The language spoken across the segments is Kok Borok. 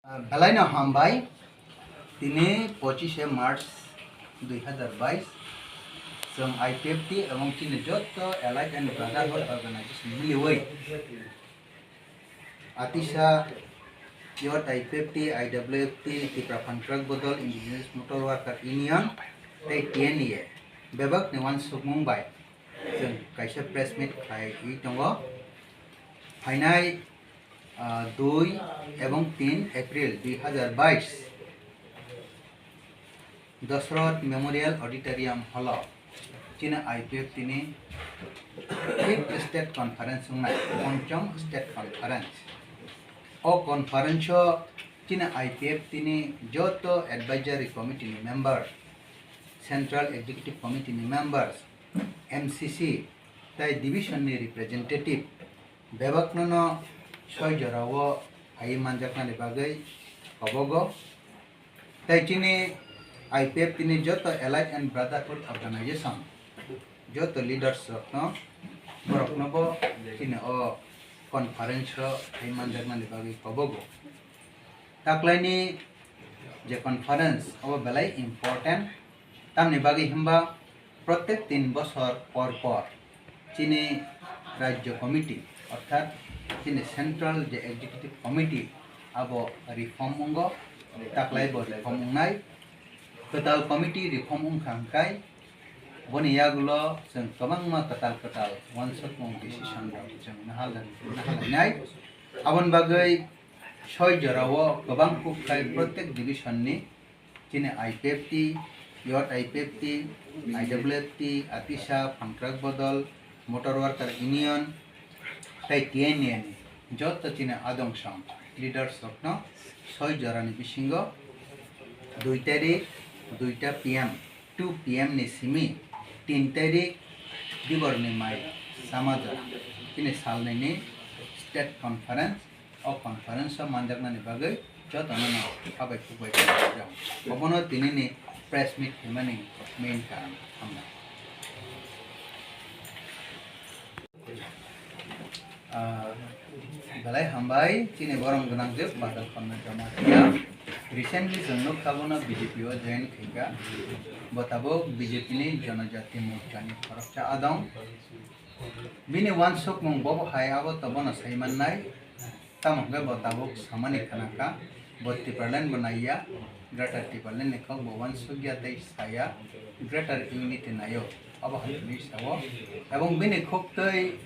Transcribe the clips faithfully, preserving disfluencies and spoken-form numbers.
Belai no hambai, tini pochishe March dui hazar bais, chwng I P F T ebong chini jotto Allied and Brotherhood Organization miliwi, Atisa, Youth I P F T, I W F T, Tipra Phan Truck Bodol, Indigenous Motor Worker Union, tei T N E A, bebak ni uansukmung bai chwng kaisa press meet khlaiwi tongo. Phainai, ah, dui ebong tin April dui hazar bais, Dosrot Memorial Auditorium Hall o chini I P F T ni fifth State Conference wngnai, Ponchom State Conference. O conference o chini I P F T ni joto Advisory Committee ni member, Central Executive Committee ni members, M C C tei division ni representative bebakno no soi jora o phaiwi manjaknani bagwi kobogo. Tei chini I P F T ni joto Allied and Brotherhood Organization, joto leaders rokno, borokno bo chini o conference o phai manjaknani bagwi kobogo. Taklaini je conference abo belai important, tamni bagwi himba protek tin bosor por por chini Rajya Committee, orthat chini Central je Executive Committee abo reform wngo, taklai bo reform wngnai. Kwtal committee reform wngkha hwnkhe boni yagulo chwng kwbangma kwtal kwtal uansukmung decision rok chwng naha lai-, naha lainai. Aboni bagwi soi jora o kwbang kuk khai protek division ni chini I P F T, Youth I P F T, I W F T, Atisa, Phan Truck Bodol, Motor Worker Union, tei T N A ni joto chini adong song leaders rokno soi jora ni bisingo dui tarik duita P M, two P M ni simi tin tarik Dibor ni mai sama jora chini salnwi ni state conference, o conference o manjaknani bagwi jotono no habai khukbai khlaijak. Obono tini ni press meet khaimani main karon. Hambai. Ah, belai hambai, chini borom gwnang je Badal Khanna Jamatia. Recently chwng nukha bono B J P o join khaikha. Bo tabuk B J P ni Janajati Morcha ni khoroksa adong. Bini uansukmung bobo hai abo to bono sai mannai. Tamo hwnkhe bo tabuk samani khanakha, bo Tipraland bo naiya, Greater Tipraland ni kok bo uansukya tei saya, Greater Unity naio, abo hai hwnwi sao. Ebong bini khuktwi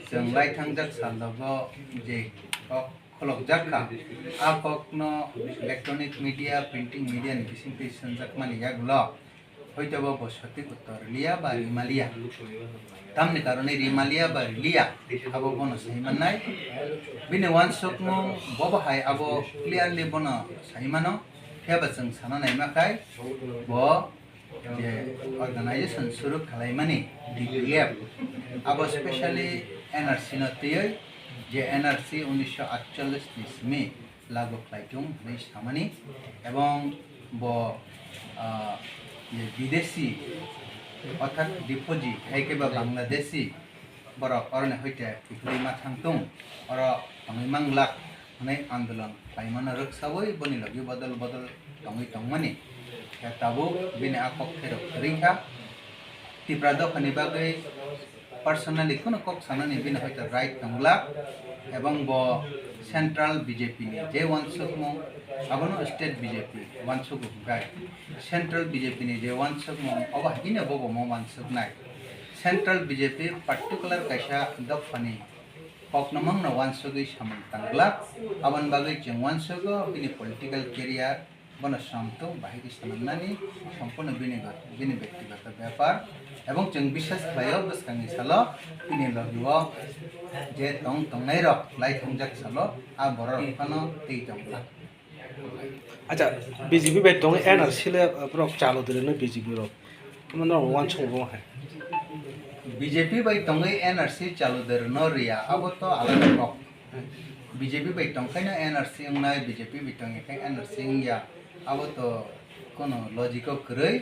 chwng laithangjak saldogo je kok kholopjak kha, a kokno electronic media, printing media ni bisingtwi swnjakmani yagulo, hoitobo bo sotik uttor liya ba rimaliya. Tamni karone rimaliya ba riliya, abo bono sai mannai. Bini uansukmung bobo hai abo clearly bono sai mano. Phiya ba chwng sana naima khai bo je organization suru khalaimani D P F, abo specially N R C no twiwi, je N R C unisho atchollish ni simi lagu khlaitung hwnwi samani, ebong bo, ah, je bidesi, orthat refugee, hai khe ba Bangladeshi borok oroni hoite kiphilwi ma thangtung, oro tongwi manglak hwnwi andolon khlaimano rwksaui boni logi bodol bodol tongwi tongmani. Khe tabuk bini a kok khairok kwrwi kha. Tipra dophani bagwi personally kheno kok sanani bini hoito right tongla, ebong bo central B J P ni je uansukmung, abono state B J P uansukgo hwnkhe, central B J P ni je uansukmung, obo haino bobo mo uansuknai. Central B J P particular kaisa dophani kokno mangno uansugwi samung tangla, aboni bagwi chwng uansugo bini political career, bono samtung bahai khe swnamnani, sampono bini, bini bektigoto bepar. Ebong chwng biswas khlaio, bwskangni salo bini logio je tong tongnairok lai thangjak salo a bororok phano twi tongkha. Acha, B J P bai tongwi N R C le borok chalo dwrwino B J P rok. Tamo norok uansukgo hai. B J P bai tongwi N R C chalo dwrwino rwya, abo to alada kok. B J P bai tongkhaino N R C wngnai, B J P bai tongya khe N R C wngya, abo to kono logic o kwrwi.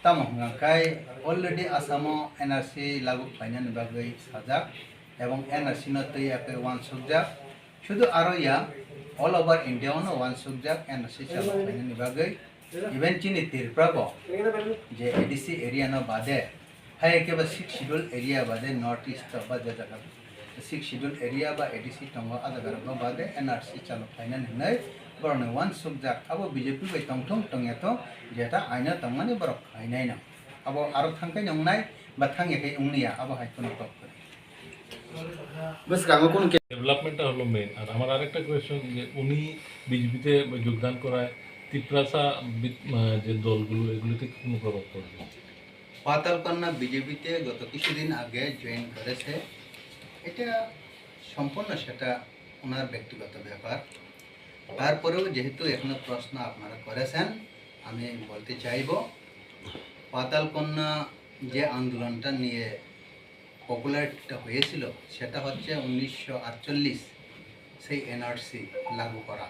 Tamo hwnka khe already Assam o N R C lagu khlainani bagwi sajak, ebong N R C no twiya khe uansukjak. Sudu aro ya, All over India no wansukjak N R C chalo khlainani bagwi, even chini Tripura bo je A D C area no bade, hai khe ba Sixth Schedule area bade North East ba je jaga Sixth Schedule area ba A D C tongo, a jaga rok no bade N R C chalo khlainani hinwi borok ni wansukjak. Abo B J P bai tongthung tongya thung, jeta aino tongmani borok khlainai no. Abo aro thangkhai nongnai ba thangya khai wngliya, abo hai kheno kok kwrwi. Bwskango kunu ke- Development টা হলো মেইন। আর আমার আরেকটা কোয়েশ্চন যে উনি বিজেপিতে যোগদান করায় তিপ্রাসা বি-, আহ, যে দলগুলো, এগুলোতে কি কোনো প্রভাব পড়বে? পাতালকন্যা বিজেপিতে গত কিছুদিন আগে জয়েন করেছে, এটা সম্পূর্ণ সেটা ওনার ব্যক্তিগত ব্যাপার। তারপরেও যেহেতু এখনো প্রশ্ন আপনারা করেছেন, আমি বলতে চাইব, পাতালকন্যা যে আন্দোলনটা নিয়ে পপুলারিটিটা হয়েছিল, সেটা হচ্ছে উনিশশো আটচল্লিশ সেই এনআরসি লাগু করা,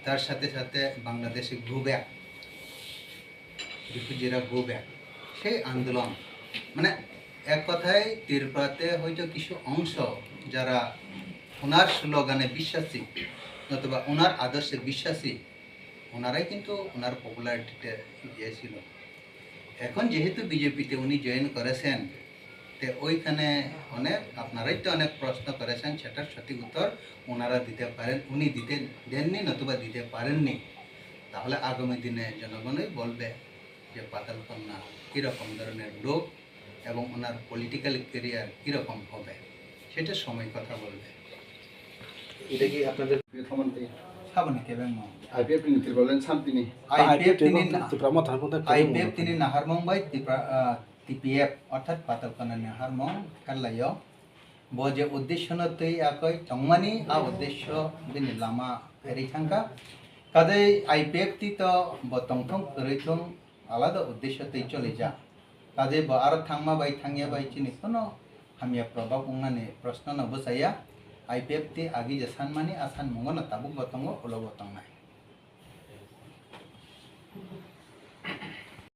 তার সাথে সাথে বাংলাদেশে গো ব্যাক, রিফিউজিরা গো ব্যাক, সেই আন্দোলন। মানে, এক কথায় ত্রিপুরাতে হয়তো কিছু অংশ যারা ওনার স্লোগানে বিশ্বাসী অথবা ওনার আদর্শে বিশ্বাসী, ওনারাই কিন্তু ওনার পপুলারিটিতে গিয়েছিল। এখন যেহেতু বিজেপিতে উনি জয়েন করেছেন, তে ওইখানে অনেক, আপনারাই তো অনেক প্রশ্ন করেছেন, সেটার সঠিক উত্তর ওনারা দিতে পারেন, উনি দিতে দেননি নতুবা দিতে পারেননি। তাহলে আগামী দিনে জনগণই বলবে যে পাতালকন্যা কীরকম ধরনের লোক এবং ওনার পলিটিক্যাল ক্যারিয়ার কীরকম হবে, সেটা সময় কথা বলবে। এটা কি আপনাদের প্রিয় থামান কি? Saboni kebengmo. আইপিএফ নি ত্রিপুরাল্যান্ড সামতিনি। IPF tini na-, Tipra Motha Motha IPF tini naharmung bai Tipra, ah, TPF অর্থাৎ Patalkanya naharmung kharlaio. Bo je uddesho no twi akoi tongmani, a uddesho bini lama pherwi thangkha. Kadai IPF ti to bo tongthung kwrwi thung, alada uddesho twi cholijak. Kadai bo aro thangma bai thangya bai chini kono hamya probab wngnani proshno no bwchaya. IPF ti agi je sanmani, a sanmungo no tabuk bo tongo, ulo bo tongnai.